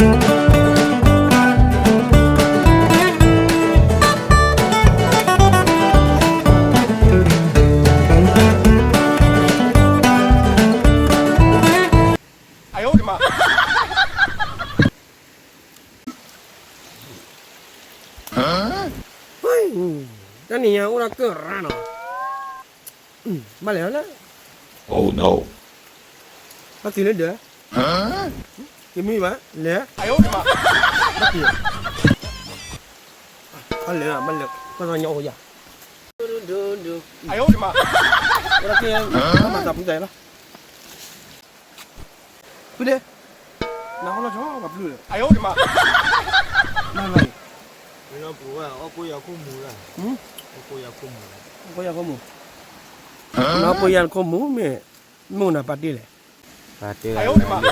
တၢ်နံၤညါအိၣ်ဒၣ်ကၢၢ်ရၣ်နီၤ, ဘၣ်လဲၤလၢ, ဘၣ်တုၤလၢဒၢး, ယမံဘၣ်, လဲၤ, ဘၣ်တုၤ, ဘၣ်လဲၤ, ဘၣ်လဲၤ, ကွၢ်သီညါအိၣ်ယၤ, အိၣ်ဒၣ်က့ၤ, ဘၣ်မၤသးဖုသးလီၤ. ဖုဒဲး, နဟီလီၤဆီ ပှၤပျုၢ်ဒီး, နလီၤအံၤ, အီၣ်ကိယၤခိၣ်မူ, အီၣ်ကိယၤခိၣ်မူ, နအီၣ်ကိယၤခိၣ်မူမ့ၢ်, မ့ၢ်နပာ်တ့ၢ်လဲၣ်, ပာ်တ့ၢ်, ဒီးပှၤ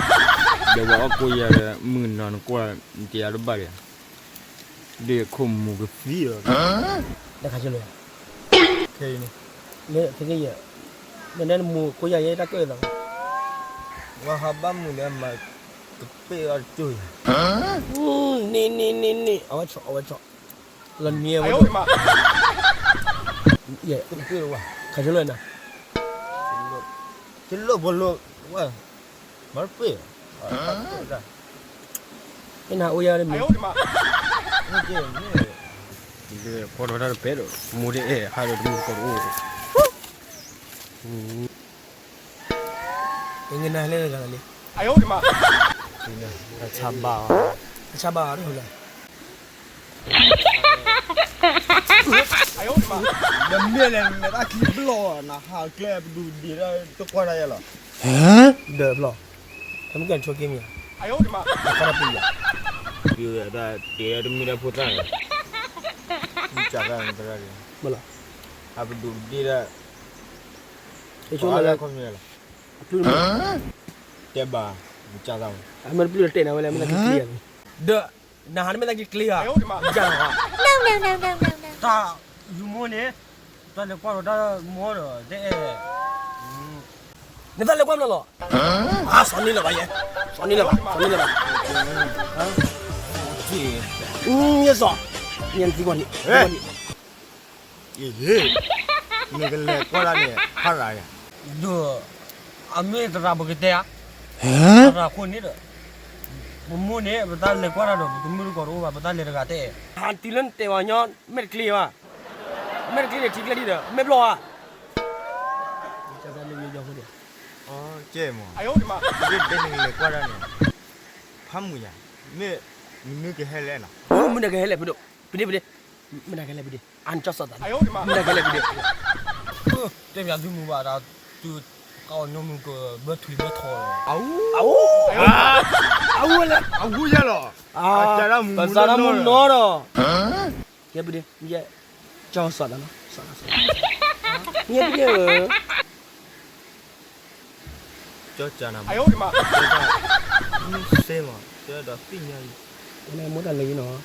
အီၣ်ကိယၤဒီး မုၢ်နီၤနကွၢ်, နတယၤတဘၣ်ဒီး, ဒ်ခိၣ်မူကသံလီၤ, တခါဆလၢ ခဲအံၤန့ၣ်, လၢခဲကယဲၢ်, နနမူခိၣ်ယၤယဲတၢ်ကၢၣ်သး, ဝဲဟးဘၣ်မုာ်လၢမၤကပ့ၢ်အီၤတကၠိၢ်ယၤ, န့ၣ်န့ၣ်န့ၣ်န့ၣ် အဝဲဆီၣ်အဝဲဆီၣ်, လီၤနံၤအဝဲဒိၣ်, ခါဆလၢနၤ, ဆလၢပှၤလိၣ်ဝဲ, မၤတပ့ၢ်, နအိၣ်ယၤတမံၤ, ကွၢ်ထီၣ်တၢ်တပဲဒီး မိၢ်တအဲၣ် ဟးဒီးတမုၢ်တကိးတအိၣ်, ပငနၤလဲၣ်တဂၤလီၤလံ, တဆါဘၣ်, တဆါဘၣ်တဟူလီၤ, ဒီးမ့ၢ်လဲၣ် နမဲာ်တၢ်ခံဘျီၣ် နဟးကျဲပဒူၣ်ဒံးဒီးတကွၢ်တၢ်ယဲလီၤ, ဒီးဘျီၣ်, တမ့ၢ်ကဲဆိက့မ့ၢ်, တၢ်ပံၤယၤ, တ့တမ့ၢ်တၢ်ဖိသၣ်န့ၣ်, မ့ၢ်လီၤ, အပဒူၣ်ပဒ့ဒီး, တဆိလၢခီမ့ၢ်လီၤ, တဲဘၣ်, အမ့ၢ်တပျုၢ်လီၤတဲာ်နၤဝဲလဲၣ် မ့ၢ်တၢ်ကျံကျံယၤန့ၣ်, ဒီး, နဟးတမ့ၢ်တၢ်ကျံကျံယၤ, တၢ်, ယမိၢ်န့ၣ်, တၢ်လဲၤကွၢ်ဒီးတၢ်မိၢ်ဒီး တအဲၣ်, နတၢ်လဲၤကွၢ်မနီၤလီၤ, အါ စီၤန့ၢ်လၢၤဘၣ်ယဲ, စီၤန့ၢ်လၢၤဘၣ် စီၤန့ၢ်လၢၤဘၣ်, ယစီၤ, ယသံကွၢ်န့ၣ်, နကလဲၤကွၢ်ဒၣ်န့ၣ် ဖးရၤယၤ, ဒီး, အမ့ၢ်သရၣ်ပကတဲဧါ, သရၣ်ခိၣ်န့ၣ်ဒီး, ပမိၢ်န့ၣ် ပတၢ်လဲၤကွၢ်တၢ်ဒီး ပတမုၢ်တကိးတအိၣ်ဘၣ် ပတၢ်လဲၤတဂၤတအဲၣ်, ဟးတုၤလၢနတဲဝဲညီ မဲာ်တကျ့ဘၣ်, မဲာ်တကျ့န့ၣ်ထံကျဲဒ်ဒီး မဲာ်ဘျီၣ်ဧါ, ကဲမး, ဒ်နကလဲၤကွၢ်ဒၣ်န့ၣ်, ဖးမုာ်ယၤ, မ့ၢ်, မနုၤကဟဲလဲၣ်နီၤ, မနုၤကဟဲလဲၣ်ဖုဒိၣ်, ပဒ့ပဒ့, မနုၤကဟဲလဲၣ်ပဒ့, အါနကၠီစီၤသးလံ, မနုၤကဟဲလဲၣ်ပဒ့, တဲပၠးသုမုာ်ဘၣ်ဒီး, သုကညီမုာ်ကဘၢထွံဘၢထီၣ်လီၤ, အ, အ, အ, အ, အ, ပစးဒၣ်မုာ်နီၤဒီး, ကဲပဒ့, ကၠီစီၤသးလီၤ, ကဲပဒ့ဧၢ ကၠီကၢနၤမး, မ့ၢ်စ့မး ကၠီဒီးသ့ၣ်ညါအံၤ, မိၢ်တၢ်လဲၤအံၤနီၤ,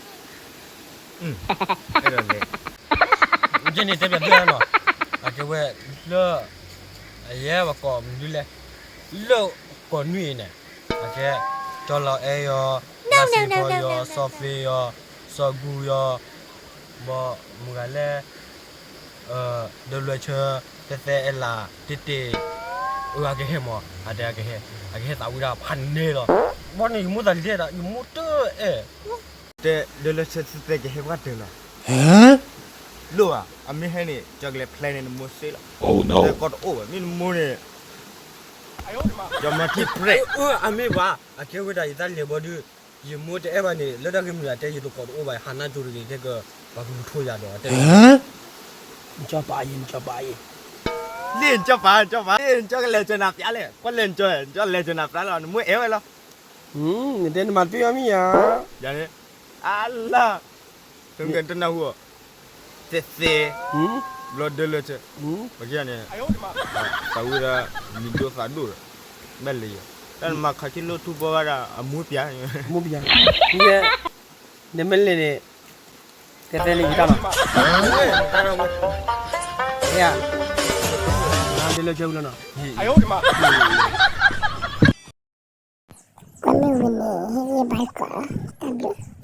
အဲၣ်ဒိးလဲၤ, ယဲန့ၣ်တဲပၠးသုနီၤ, အကဲဝဲ, လၢ, အယဲပကိးမနုၤလဲၣ်, လၢ, ကိးနွံအံၤန့ၣ်, အကဲ, ကၠီလီၤအဲၣ်ယီၤ, လါစ့ဖီယီၤ, စီၤဖ့ယီၤ, စီၤဂူယီၤ, ဘီမုၢ်ဂၤလဲၣ် ဒၢလွဲၢ်ဆၢ, သဲသဲအဲလး, တ့တ့, အကဟဲမး, အတဲအကဟဲ, အကဟဲသးဝံၣ်ဒၣ်ဖးန့ၣ်လီၤ, ဘီန့ၣ်ယမိၢ်သးလံတဲဒၣ် ယမိၢ်တအဲၣ်, တဲဒၢလွဲၢ်ဆၢသဲသဲကဟဲပှၢ်တၢၢ်လီၤ, လိၣ်ဧါ, အမ့ၢ်ဟဲန့ၣ် ကၠီကလဲၤဖျဲန့ၣ်နမိၢ်စ့လီၤ, သဲကီတအိၣ်ဘၣ် မ့ၢ်နမိၢ်န့ၣ်, ကၠီမၤထံပြဲး, အမ့ၢ်ဘၣ် အကဲဝဲဒၣ်ယတၢ်လဲၤဘီဒုး, ယမိၢ်တအဲၣ်ဘၣ်န့ၣ် လၢတၢ်ဂ့ၢ်မုၢ်အတဲ ယတကိးတအိၣ်ဘၣ် ဟးနၢ်ကၠိတဂ့ၤ တဲက, ပှၤကလူၤထိယၤဒီး တဲ, နကၠီပာ်အံၤ နကၠီပာ်အံၤ, လ့ၣ်နကၠီပာ် နကၠီပာ် လ့ၣ်နကၠီကလဲၤကၢနၤပျါလဲၣ် ကွၢ်လဲၣ်နကၠီ နကၠီလဲၤကၢနၤပျါလီၤ နမိၢ်အဲၣ်ဝဲလီၤ, နတဲနမၤတွံၢ်အီၤမ့ၢ်ဧါ, ယၤန့ၣ်, အလၢ်, တနၢ်ဟူအီၤ, သဲသဲ, ဘျီဒၢလၢဆၢ, ပကန့ၣ်, သးဝံၣ်ဒၣ်, မံၤဒိၣ်သးဒိၣ်ဒီး, ဘၣ်လဲၤယၤ, တၢ်နမၤခးဆံလိၣ်ထူဘီဂၤဒၣ် အမူပျၢ်, မူပျၢ်, နမ့ၢ်လဲၤန့ၣ်, ကဲသဲလံဝံၤတၢ်လီၤ, ဒၢလၢဆၢဝံၤလီၤနီၤ, အမ့ၢ်ဝဲ အံၤန့ၣ် ယဘါယွၤကိးလီၤ, တၢ်ဘျုး.